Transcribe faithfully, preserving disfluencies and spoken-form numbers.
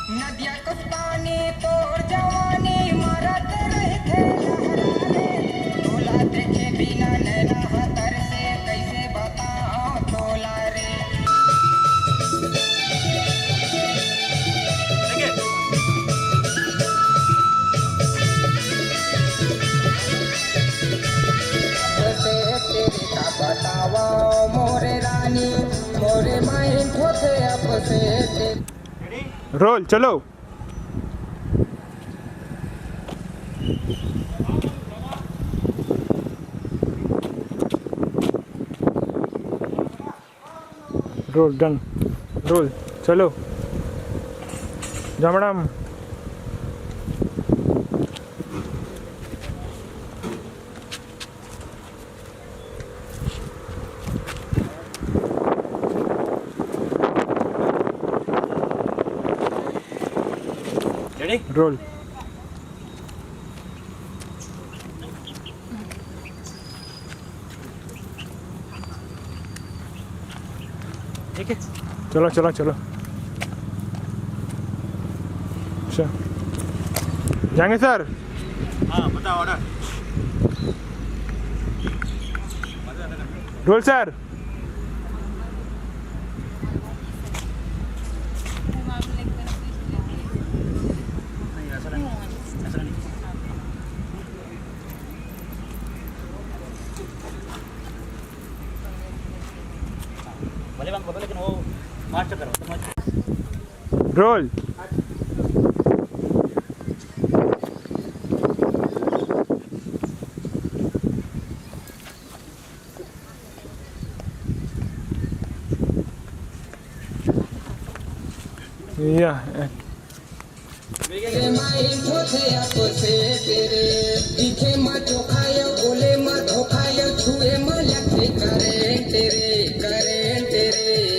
नदिया कस पानी तोर जवानी मारत रहिथे लहरा रे। तोला देखे बिना नैना ह तरसे, कइसे बताओं तोला रे। से तेरे का बताओ मोरे रानी, मोरे माइन होथे अब से तेरे। रोल, चलो। Role, done. रोल, चलो। जमड़म। Ready? रोल। ठीक है। चलो, चलो, चलो। अच्छा। जाएंगे सर। हाँ, बताओ ऑर्डर। Role sir. नहीं, ऐसा नहीं, ऐसा नहीं। भले मैं बोलो, लेकिन वो मास्टर करो, समझ। रोल। या। तेरे माई होथे आपसे तेरे, दिखे मा चोखायो, बोले मा धोखायो, छुए मा लगथे करेंट रे, करेंट रे।